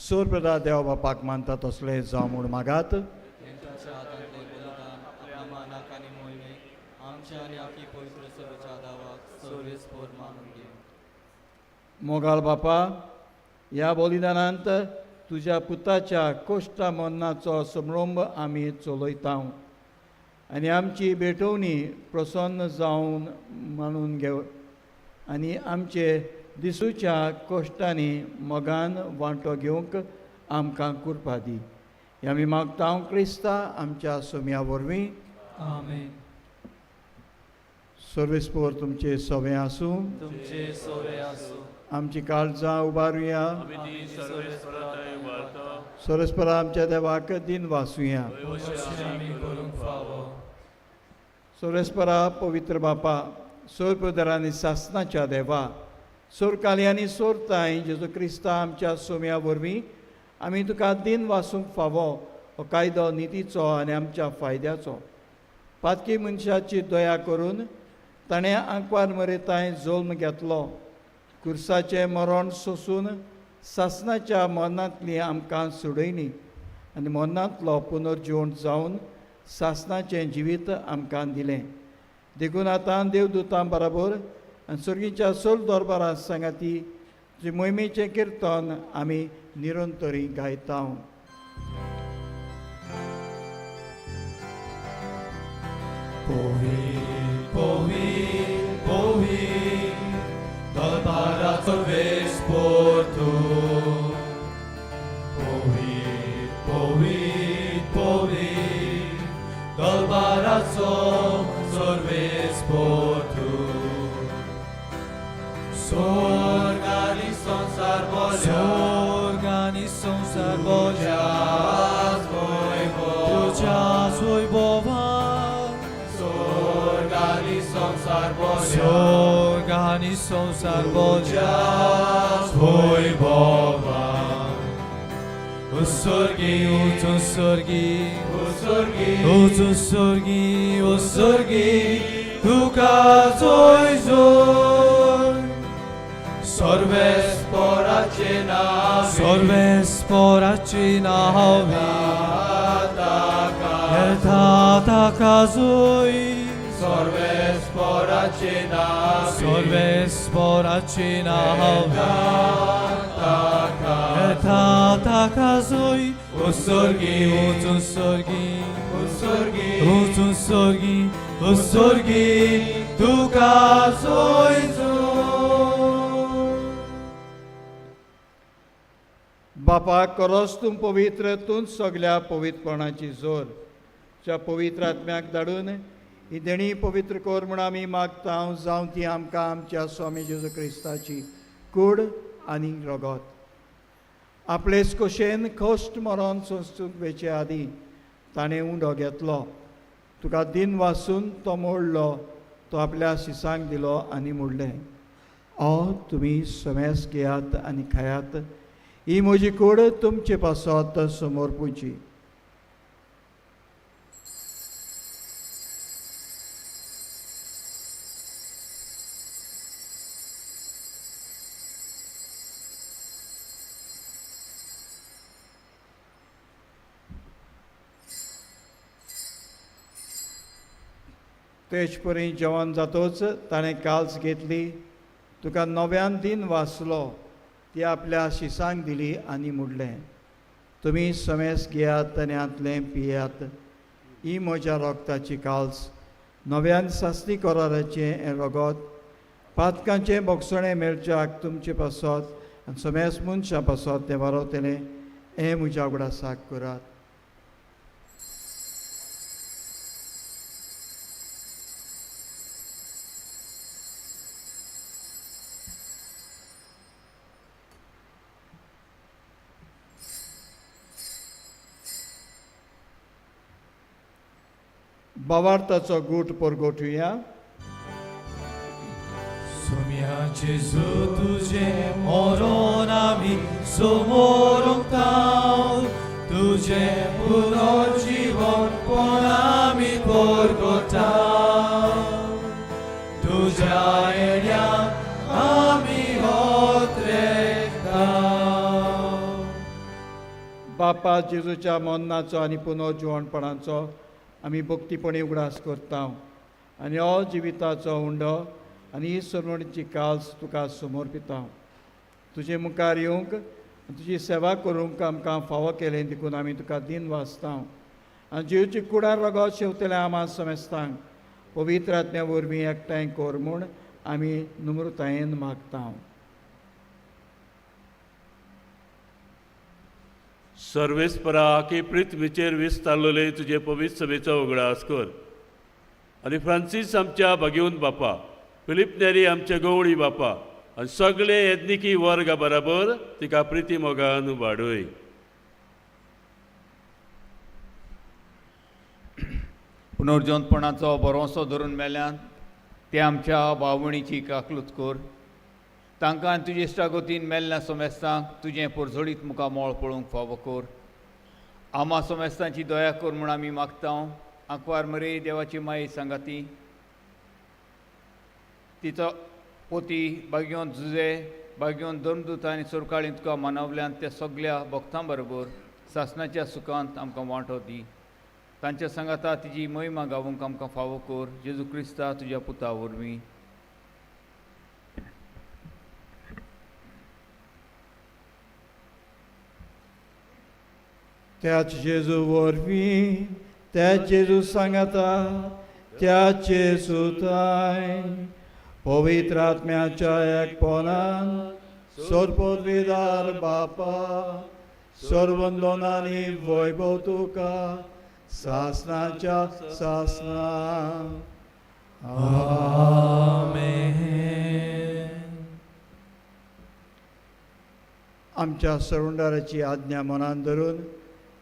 Speaker 2: सोरप्रदा देव बापाक मानता तसलें जावं म्हूण मागात.
Speaker 1: तांच्या हातांतलें बलिदान आपल्या मानाक आनी मोहिमेक आमच्या आनी आखी पवित्र सभेच्या दावाक सर्वेस्पोर मानून घे.
Speaker 2: मोगाल बापा, ह्या बलिदानांत तुज्या पुताच्या कोश्टा मरणाचो समरंभ आमी चलयता आनी आमची भेटवणी प्रसन्न जावन मानून घेव आनी आमचे दिसूच्या कोश्टांनी मोगान वांटो घेवंक आमकां कृपा दी. हे आमी मागता क्रिस्ता आमच्या सोम्या वरवीं.
Speaker 3: आमेन.
Speaker 2: सर्वेस्पोर तुमचे सवे आसूं.
Speaker 3: तुमचे सोवे आसूं.
Speaker 2: आमची काळजां उबारुया.
Speaker 6: आमी ती सर्वेस्परा उबारता.
Speaker 2: सर्वेस्परा आमच्या देवाक दिन वाचुया.
Speaker 3: अशें आमी करूंक फावो.
Speaker 2: सर्वेस्परा पवित्र बापा, सोरपदर आनी सासनाच्या देवा, सोरकाली आनी सोरताय जेजू क्रिस्ता आमच्या सोम्या वरवीं आमी तुका दिन वासूंक फावो हो कायदो नितीचो आनी आमच्या फायद्याचो. पातकी मनशाची दया करून ताणें आंकवार मरेताय जल्म घेतलो. कुर्साचें मरण सोसून सासनाच्या मरणांतली आमकां सोडयली आनी मरणांतलो पुनर्जीवन जावन सासनाचें जिवीत आमकां दिलें. देखून आतां देवदूतां बराबर आनी सर्गीच्या सोल दरबारां सांगाती तुजे मोहिमेचें किर्तन आमी निरंतरी गायता.
Speaker 3: Povi, povi, povi, दरबाराचो वेस पोरतून. Povi, povi, povi, दरबाराचो सर्वेस पोरतून. स्वर्ग आनी संवसार बोल्या, स्वर्ग आनी संवसार बोल्या, तुज्याच वैभवान. स्वर्ग आनी संवसार बोल्या, स्वर्ग आनी संवसार बोल्या, वैभवान. उत्सर्गी, उत्सर्गी, उत्सर्गी, उत्सर्गी, तुका जोय जोय. सर्वेस्पराचे नांव, सर्वेस्पराचे नांव येता ताका जोय. सर्वेस्पराचे नांव, सर्वेस्पराचे नांव येता ताका जोय. उत्सर्गी, उत्सर्गी, उत्सर्गी, उत्सर्गी, तुका जोय जोय.
Speaker 2: बापा, करोस तूं पवित्र, तूं सगल्या पवित्रपणाची जोर. तुज्या पवित्र आत्म्याक धाडून ही देणी पवित्र कर म्हूण आमी मागता. जावं ती आमकां आमच्या स्वामी जेजू क्रिस्ताची कूड आनी रगत. आपलेच खोशेन कश्ट मरोन सोंसूंक वेचे आदीं ताणें उंडो घेतलो, तुका दिन वासून तो मोडलो, तो आपल्या शिसांक दिलो आनी म्हणलें, ओ तुमी समेस घेयात आनी खायात, ही म्हजी कूड तुमचे पासत समोर पुची. तेच परी जेवण जातोच ताणें काल्स घेतली, तुका नव्यान दिन वाचलो, ती आपल्या शिसांक दिली आनी म्हणलें, तुमी समेस घेयात आनी हांतलें पियात, ही म्हज्या रोगताची काल्स, नव्यान सासणी कराराचें हें रगत, पातकांचें भोगसणें मेळच्याक तुमचे पासत आनी समेस मनशां पासत तें वारवतलें, हें म्हज्या उगडासाक करात. बावार्थाचो गूट परगोटुया.
Speaker 3: सोम्या जेजू, तुजें मरोन आमी समोरूंक तुजें पुनर्जीवन पण आमी परगोता. तुज्या येण्या आमी होत्रेता.
Speaker 2: बापा, जेजूच्या मरणाचो आनी पुनर्जिवणपणाचो आमी भक्तीपणी उगडास करता आनी हो जिविताचो उंडो आनी ही सरवणीची काल्स तुका समर्पिता. तुजे मुखार येवंक तुजी सेवा करूंक आमकां फावो केलें देखून आमी तुका दिन वाचता आनी जिवची कुडार रगत शेवतले आमा समेस्तांक पवित्र आत्म्या वरवीं एकठांय कर म्हूण आमी नम्रतायेन मागता.
Speaker 6: सर्वेस्परा की पृथ्वीचेर विस्तारलेले तुजे पवित्र सभेचो उगडास कर. आनी फ्रांसीस आमच्या भागेवन बापा, फिलीप नेरी आमच्या गवळी बापा आनी सगळे येदनिकी वर्गा बराबर तिका प्रिती मोगान वाडय.
Speaker 2: पुनर्जनपणाचो भरोसो धरून मेल्यान ते आमच्या भावणीची काकलूत कर. तांकां आनी तुजे इश्टागतीन मेल्ल्या सोमेस्तांक तुजें पोरजोळीत मुखार मोळ पळोवंक फावो कर. आमा सोमेस्तांची दया कर म्हूण आमी मागता. आंकवार मरे देवाची माई सांगाती तिचो पोती बागयोन जुजे बागयोन धर्मदूत आनी सोरकाळी तुका मानवल्यान त्या सगल्या भक्तां बरोबर सासणाच्या सुखांत आमकां वांटो दी. तांच्या सांगाता तिजी महिमा गावूंक आमकां फावो कर. जेजू क्रिस्ता तुज्या पुता वरवीं.
Speaker 8: त्याच जेजू वरवीं, त्याच जेजू सांगाता, त्याच जेजू ताय पवित्र आत्म्याच्या एकपणान सर्वपदवीदार बापा सर्वंदनानी वैभव तुका सासनाच्या सासना.
Speaker 3: आमेन.
Speaker 8: आमच्या सरुंडाराची आज्ञा मनान धरून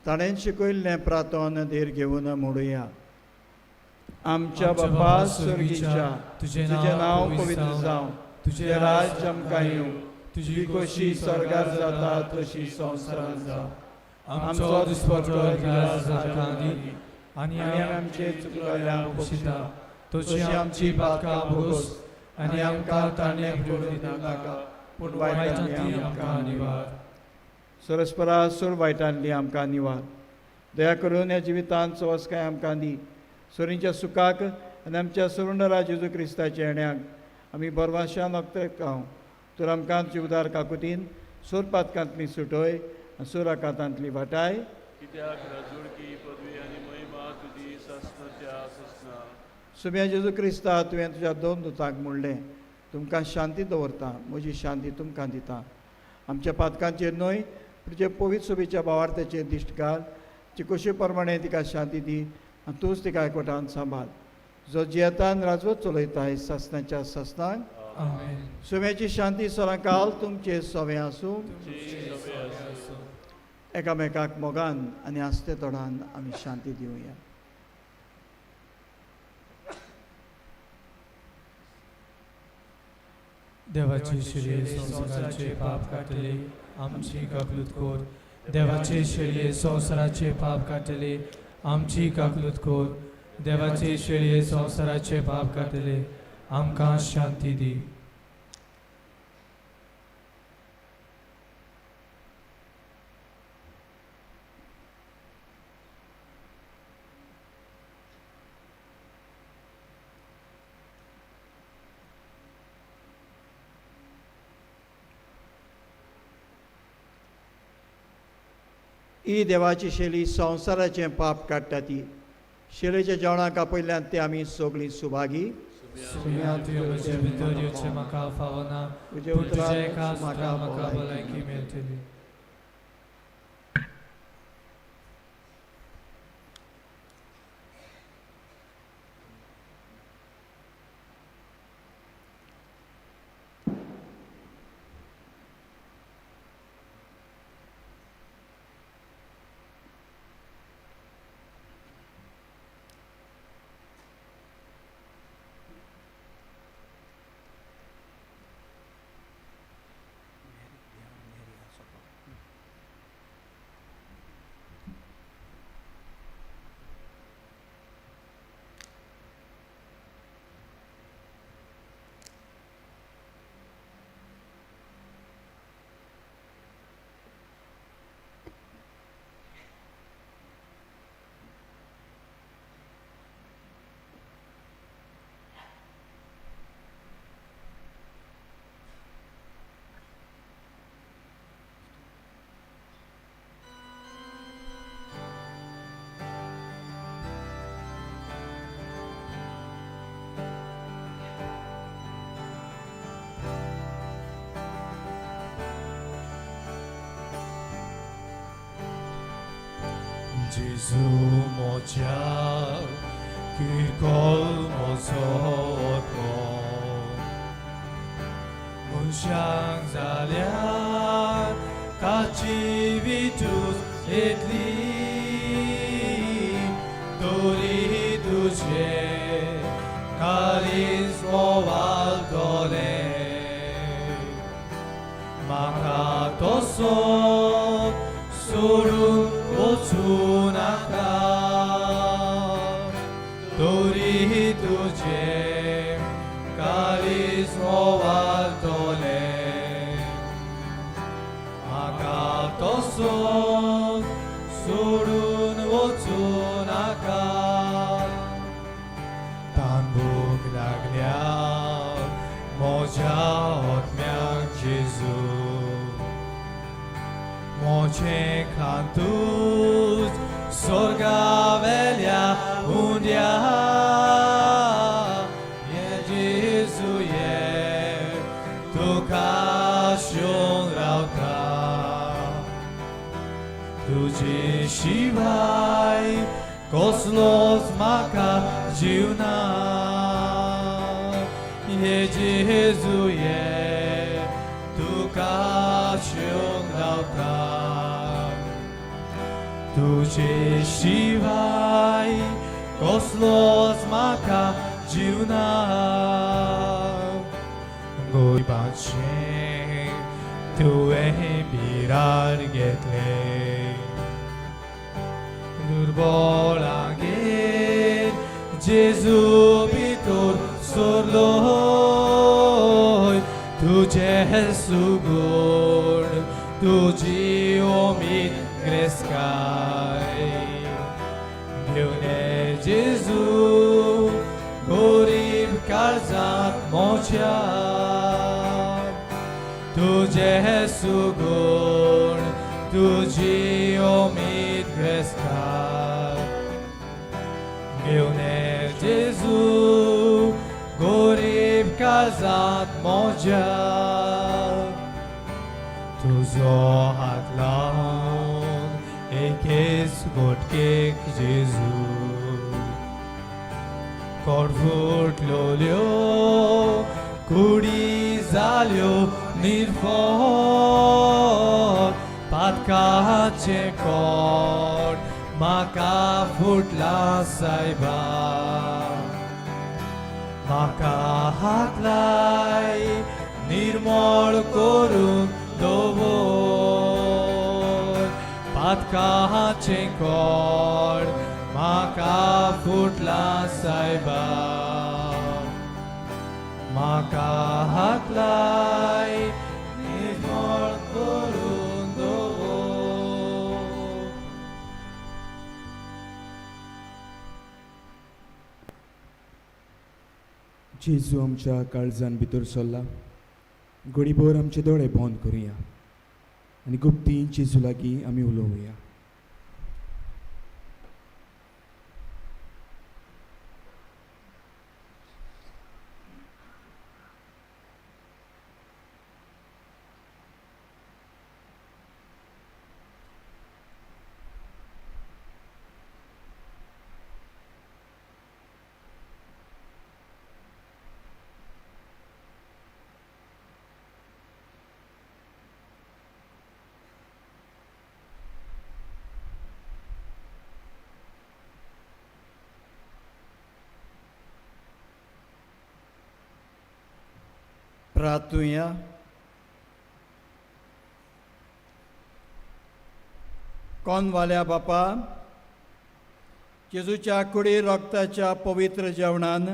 Speaker 8: ताणें शिकयल्लें प्रार्थना धीर घेवन म्हणुया. आमच्या बापा स्वर्गीच्या, तुजें नांव पवित्र जावं, तुजें राज्य आमकां येवं, तुजी खोशी स्वर्गार जाता तशी संवसारांत जावं.
Speaker 3: आमचो दिसपट्टो ग्रास आमकां दी आनी
Speaker 8: आनी आमचे चुकलेल्यांक
Speaker 3: बक्षिता तशी आमची पातकां भोगोस आनी आमकां ताणें पडूं नाका
Speaker 8: पूण
Speaker 3: वायटांतली आमकां निवार.
Speaker 8: सरस्परा सोड वायटांतली आमकां निवार. दया करून ह्या जिवितांत सवसकाय आमकां दी. सोरींच्या सुखाक आनी आमच्या सरुंडरा जेजू क्रिस्ताच्या येण्याक आमी बरवाशान हांव तर आमकां तुजे उदार काकुतीन सोर पातकांतली सुटय आनी सोर आकांतांतली वाटाय.
Speaker 6: कित्याक राजवडकी पदवी आनी महिमा तुजी सासणाच्या सासणा.
Speaker 8: सुम्या जेजू क्रिस्ता, तुवें तुज्या दोन दुतांक म्हणलें, तुमकां शांती दवरता, म्हजी शांती तुमकां दिता. आमच्या पातकांचेर न्हय तुजे पवित्र सोबीच्या भावार्थाचेर दिश्ट घाल. चिकोशे प्रमाणे तिका शांती दी आनी तूंच तिका एकवटान सांबाळ, जो जियेतान राजवत चलयताय सासणाच्या सासणाक.
Speaker 3: आमेन.
Speaker 8: सुम्याची शांती सदांकाल तुमचे सवे आसूं. एकामेकाक मोगान आनी आस्ते तोडान आमी शांती दिवया.
Speaker 3: देवाचे शेळये संवसाराचे पाप काडटले आमची काकलूत कोर. देवाचे शेळये संवसाराचे पाप काडटले आमची काकलूत कोर. देवाचे शेळये संवसाराचे पाप काडटले आमकां शांती दी.
Speaker 8: ही देवाची शेली संवसाराचें पाप काडटा ती शेलेच्या जेवणाक आपयल्ल्यान ते आमी सगळीं सुभागी.
Speaker 3: सुम्या तुवें म्हजे भितर येवचें म्हाका फावना,
Speaker 8: तुज्या
Speaker 3: पूण तुज्या
Speaker 8: उतरान
Speaker 3: एका
Speaker 8: म्हाका
Speaker 3: सुत्रान म्हाका
Speaker 8: भलायकी
Speaker 3: भलायकी मेळटली. जेजू म्हज्या किरकोळ म्हजो आत्मो मनशांक जाल्यार ताची विटूच येतली तरी तुजें काळीज मोवालतलें म्हाका तसो सोडून वचूं नाका तरी तुजें काळीज मोवालतलें म्हाका तसो सोडून वचूं नाका तांबूक लागल्या म्हज्या आत्म्याक जेजू म्हजें खांतूच स्वर्गावेल्या उंड्या ये जेजू ये तुका शिवंक रावता तुजे शिवाय कसलोच म्हाका जीव ना ये जेजू ये तुका शिवंक रावता तुजे शिवाय कसलोच म्हाका जीव ना गरिबांचें तुवें बिराड घेतलें दुर्बळागेर जेजू भितर सरलोय तुजें सुगूण तुजी उमेद ग्रेस्काय घेवन जेजू गरीब काळजांत म्हज्या तुजें सुगूण तुजी उमेद ग्रेस्काय घेवन जेजू गरीब काळजांत म्हज्या तुजो हात लावन एकेच घोटकेक जेजू कोड फुटलोल्यो कुडी जाल्यो निर्फळ पातकाचें कोड म्हाका फुटला सायबा म्हाका हात लाय निर्मळ करून दवर पातकाचें कोड म्हाका फुटला सायबा म्हाका हात लाय निर्मळ करून दवर.
Speaker 9: जेजू आमच्या काळजान भितर सरला. घडीभर आमचे दोळे बंद करुया आनी गुप्ती जेजू लागीं आमी उलोवया.
Speaker 2: प्रार्थुया. कोनवाल्या बापा, जेजूच्या कुडी रक्ताच्या पवित्र जेवणान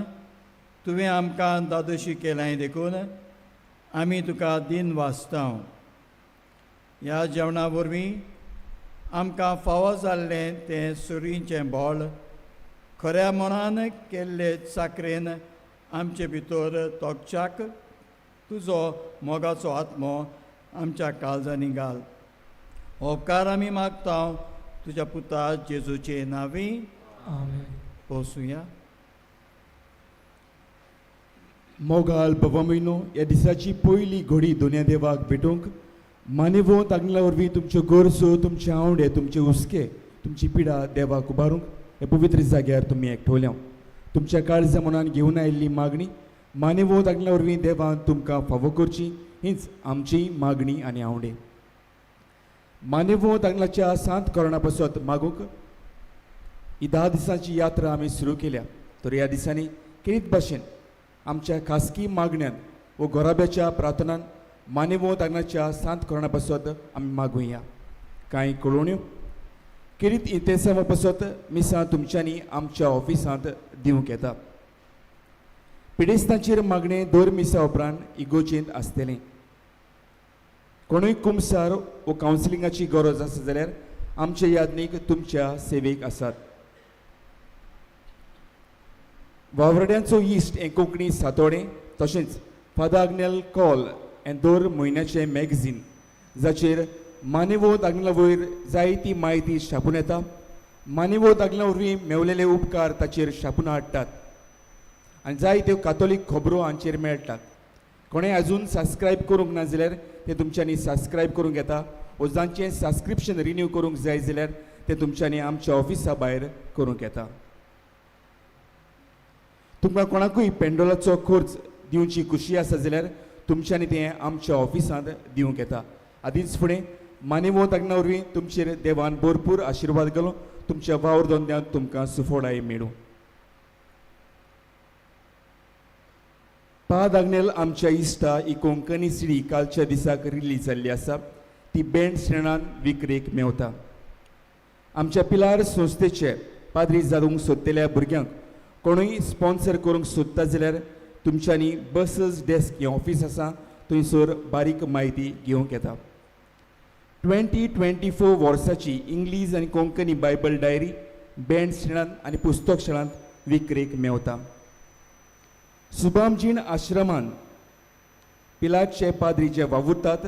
Speaker 2: तुवें आमकां दादोशी केलाय देखून आमी तुका दिन वाचता. ह्या जेवणा वरवीं आमकां फावो जाल्लें तें सुरींचें बोळ खऱ्या मनान केल्ले चाकरेन आमचे भितर तोखच्याक तुजो मोगाचो आत्मो आमच्या काळजांनी घाल. उपकार आमी मागता तुज्या पुता जेजूचे नांवी.
Speaker 3: आमेन.
Speaker 2: पोसुया.
Speaker 9: मोगाल बाबा म्हयनो ह्या दिसाची पयली घडी दोनया देवाक भेटूंक मानेवंत आग्नेला वरवीं तुमच्यो गरजो, तुमचे आवडे, तुमचे हुस्के, तुमची पिडा देवाक उबारूंक ह्या पवित्र जाग्यार तुमी एकठवल्या. तुमच्या काळजा मनान घेवन आयिल्ली मागणी मानेवोत आग्नेला वरवीं देवान तुमकां फावो करची हीच आमची मागणी आनी आवडे. मानेवोत आग्नेलाच्या सांत कोरणा पासत मागूंक ही 10 दिसांची यात्रा आमी सुरू केल्या. तर ह्या दिसांनी केरीत भाशेन आमच्या खासगी मागण्यान व घराब्याच्या प्रार्थनान मानेवोत आग्नेलाच्या सांत कोरणा पासत आमी मागुया. कांय कळोवण्यो केरीत इंतेसांवा पासत मिसां तुमच्यांनी आमच्या ऑफिसांत दिवंक येता. पिडेस्तांचेर मागणें दर मिसा उपरांत इगोजेंत आसतलें. कोणूय कुमसार वो कावन्सिलिंगाची गरज आसा जाल्यार आमचे यादनीक तुमच्या सेवेक आसात. वावरड्यांचो इश्ट हें कोंकणी सातोडें तशेंच फादर आग्नेल कॉल हें दर म्हयन्याचें मॅगझीन जाचेर मानेवोत आग्नेला वयर जायती म्हायती छापून येता. मानेवोत आग्नेला वरवीं मेवलेले उपकार ताचेर छापून हाडटात आनी जायत्यो कातोलीक खबरो हांचेर मेळटात. कोणें आजून सबस्क्रायब करूंक ना जाल्यार तें तुमच्यांनी सबस्क्रायब करूंक येता वो जांचें सबस्क्रिप्शन रिन्यू करूंक जाय जाल्यार तें तुमच्यांनी आमच्या ऑफिसा भायर करूंक येता. तुमकां कोणाकूय पेंडोलाचो खर्च दिवची खुशी आसा जाल्यार तुमच्यांनी तें आमच्या ऑफिसांत दिवंक येता. आदींच फुडें मानेवोत आग्नेला वरवीं तुमचेर देवान भरपूर आशिर्वाद घालूं. तुमच्या वावर धंद्यांत तुमकां सुफोडाय मेळूं. पाद आग्नेल आमच्या इश्टा ही कोंकणी सिडी कालच्या दिसाक रिलीज जाल्ली आसा. ती बँड श्रेणान विक्रेक मेवता. आमच्या पिलार संस्थेचे पाद्री जावंक सोदतल्या भुरग्यांक कोणूय स्पॉन्सर करूंक सोदता जाल्यार तुमच्यांनी बसस डेस्क हें ऑफीस आसा थंयसर बारीक म्हायती घेवंक येता. 2024 वर्साची इंग्लीश आनी कोंकणी बायबल डायरी बँड श्रेणांत आनी पुस्तक शाळांत विक्रेक मेवता. सुभामजीण आश्रमान पिलाचे पाद्री जे वावुरतात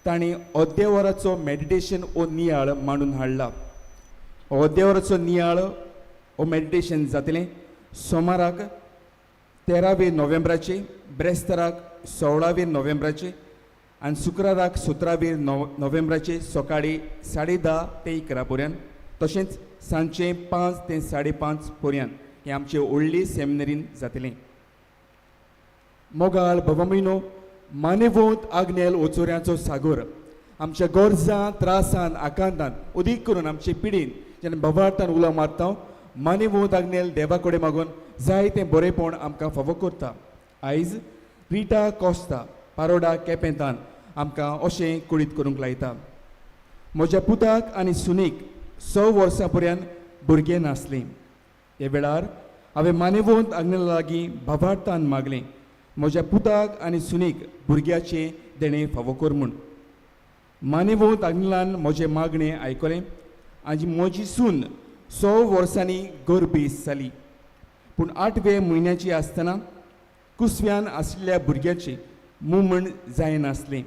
Speaker 9: तांणी अद्यावराचो मेडिटेशन हो नियाळ मांडून हाडला. अद्यावराचो नियाळ हो मेडिटेशन जातलें सोमाराक 13 नोव्हेंबराचे, ब्रेस्ताराक 16 नोव्हेंबराचे आनी शुक्राराक 17 नोव्हेंबराचे सकाळीं 10:30 ते 11 पर्यंत तशेंच सांजचे 5 ते 5:30 पर्यंत हें आमचे व्हडली सेमिनरीन जातलें. मोगाळ बाबा म्हयनो मानेवोत आग्नेल ओचोऱ्यांचो सागोर आमच्या गरजां त्रासान आकांतान अदीक करून आमचे पिडीन जेन्ना बवार्तान उलो मारता मानेवोत आग्नेल देवा कडेन मागून जाय तें बरेंपण आमकां फावो करता. आयज रिटा कोस्ता पारोडा केपेंतान आमकां अशें कुळीत करूंक लायता. म्हज्या पुताक आनी सुनेक 6 वर्सां पर्यंत भुरगें नासलें. ह्या वेळार हांवें मानेवोत आग्नेला लागीं भावार्थान मागलें म्हज्या पुताक आनी सुनेक भुरग्याचें देणें फावो कर म्हूण. मानेवोत आग्नेलान म्हजें मागणें आयकलें आनी म्हजी सून 6 वर्सांनी गर्भेस्त जाली. पूण 8वे म्हयन्याची आसतना कुसव्यान आशिल्ल्या भुरग्याचें मुमण जायनासलें.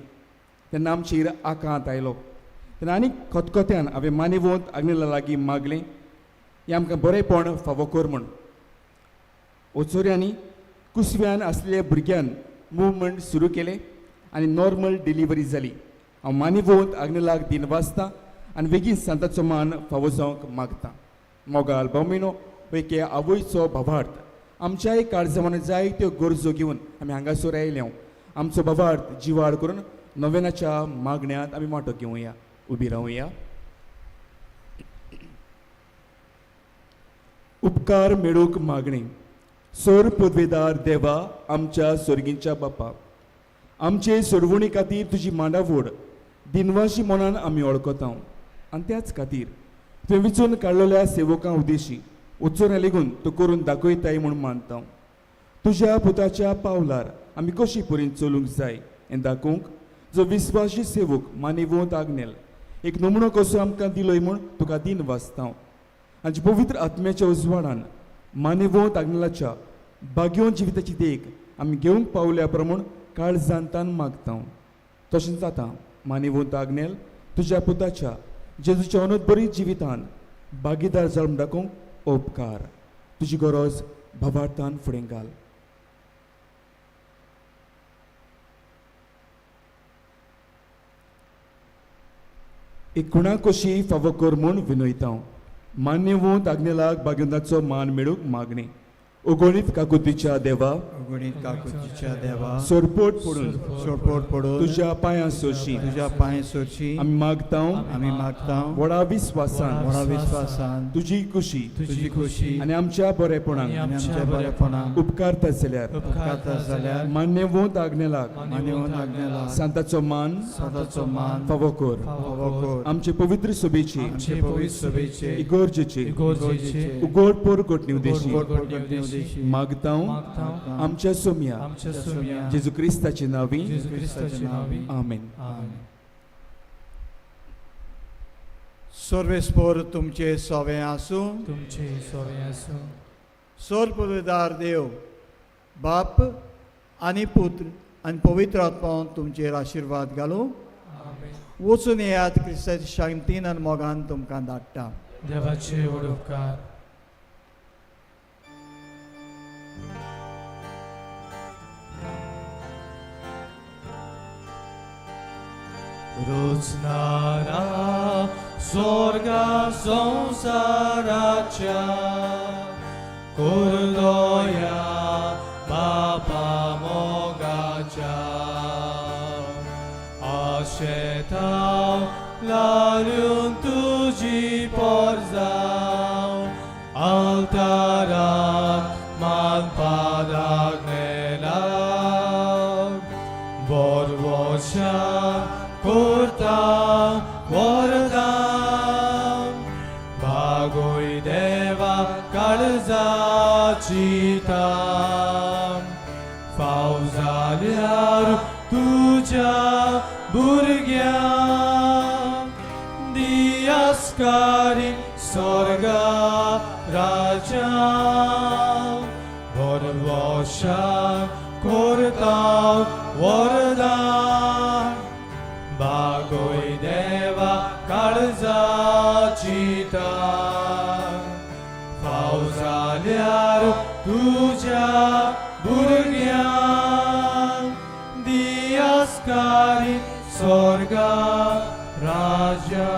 Speaker 9: तेन्ना आमचेर आकांत आयलो. तेन्ना आनी खतखत्यान हांवें मानेवोत आग्नेला लागीं मागलें हें आमकां बरेंपण फावो कर म्हूण. ओचोऱ्यांनी कुसव्यान आसलेल्या भुरग्यान मुवमेंट सुरू केलें आनी नॉर्मल डिलिव्हरी जाली. हांव मानेवोत आग्नेलाक दिन वाचता आनी बेगीन सांताचो मान फावो जावंक मागता. मोगाल भावमिनो एके आवयचो भावार्थ आमच्याय काळजा जायत्यो गरजो घेवन आमी हांगासर आयले. आमचो भावार्थ जिवाळ करून नोवेनाच्या मागण्यांत आमी वांटो घेवया. उबी रावया. उपकार मेळूंक मागणी. सोर पदवेदार देवा आमच्या सोर्गींच्या बापा, आमचे सोडवणी खातीर तुजी मांडावड दिनवाशी मनान आमी वळखता आनी त्याच खातीर तुवें विचून काडलेल्या सेवकां उद्देशी उच्चोऱ्या लेगून तूं करून दाखयताय म्हूण मानता. तुज्या पुताच्या पावलार आमी कशी परीन चलूंक जाय हें दाखोवंक जो विस्वाशी सेवक मानेवोत आग्नेल एक नमुनो कसो आमकां दिलोय म्हूण तुका दिन वाचता. आनी पवित्र आत्म्याच्या उजवाडान मानेवोत आग्नेलाच्या भाग्योन जिविताची देख आमी घेवंक पावल्या प्रमाण काळजान तान मागता. तशेंच जाता मानेवोत आग्नेल तुज्या पुताच्या जेजूच्या अनोदबरी जिवितान भागीदार जावन दाखोवंक उपकार. तुजी गरज भावार्थान फुडें घाल. एक कुणा कशी फावो कर म्हूण विनयता. मान्यवंत आग्नेलाक भाग्यवंताचो मान मेळूंक मागणी. उगोणीत काकुतीच्या देवा,
Speaker 2: अगणीत काकुतीच्या देवा,
Speaker 9: सोरपोट पडून
Speaker 2: सोडपोट पडून
Speaker 9: तुज्या पांयां सोशी
Speaker 2: तुज्या पांय सोरशी
Speaker 9: आमी मागता,
Speaker 2: आमी मागता,
Speaker 9: व्हडा विस्वासान
Speaker 2: व्हडा विस्वासान
Speaker 9: तुजी खुशी
Speaker 2: तुजी खुशी
Speaker 9: आनी आमच्या बरेपणाक
Speaker 2: आनी आमच्या बरेपणाक
Speaker 9: उपकारता जाल्यार
Speaker 2: उपकारता जाल्यार
Speaker 9: मान्यवंत आग्नेलाक
Speaker 2: मान्यवंत आग्नेलाक
Speaker 9: सांताचो मान
Speaker 2: सांताचो मान
Speaker 9: फावो कर.
Speaker 2: फावो कर.
Speaker 9: आमचे पवित्र सभेची
Speaker 2: आमचे पवित्र सभेचे
Speaker 9: इगोर्जेची
Speaker 3: इगोर्जेचे
Speaker 9: उगोड पोरगोट निवदेशी
Speaker 2: उगोड पोरगोट निवदेशी
Speaker 9: मागता
Speaker 3: मागता
Speaker 9: आमच्या सोमया
Speaker 3: आमच्या सुम्या
Speaker 9: जेजू क्रिस्ताचे नांवी
Speaker 3: जेजू क्रिस्ताचे नांवी.
Speaker 9: आमेन.
Speaker 3: आमेन.
Speaker 2: सर्वेस्पोर तुमचे सोवे आसूं.
Speaker 3: तुमचे सोवे आसूं.
Speaker 2: सोरपविदार देव बाप आनी पुत्र आनी पवित्र आत्मा तुमचेर आशिर्वाद घालूं.
Speaker 3: आमेन.
Speaker 2: वचून येयात, क्रिस्ताच्या शांतीन आनी मोगान तुमकां धाडटा.
Speaker 3: देवाचे व्हड उपकार. रोजनारा स्वर्गा संवसाराच्या कुर्दोया बापा मोगाच्या आशेताव लारून तुजी पोरजाव आल्ताराक मानपादाक नेला बोरवोशा कोरता वरदान बागोय देवा काळजाची तान फाव जाल्यार तुज्या भुरग्यांक दियास्कारी स्वर्गा राजा बरवशा कोरता वरदान बागोय देवा काळजाची तान फाव जाल्यार तुज्या भुरग्यांक दियास्कारी स्वर्गा राजा.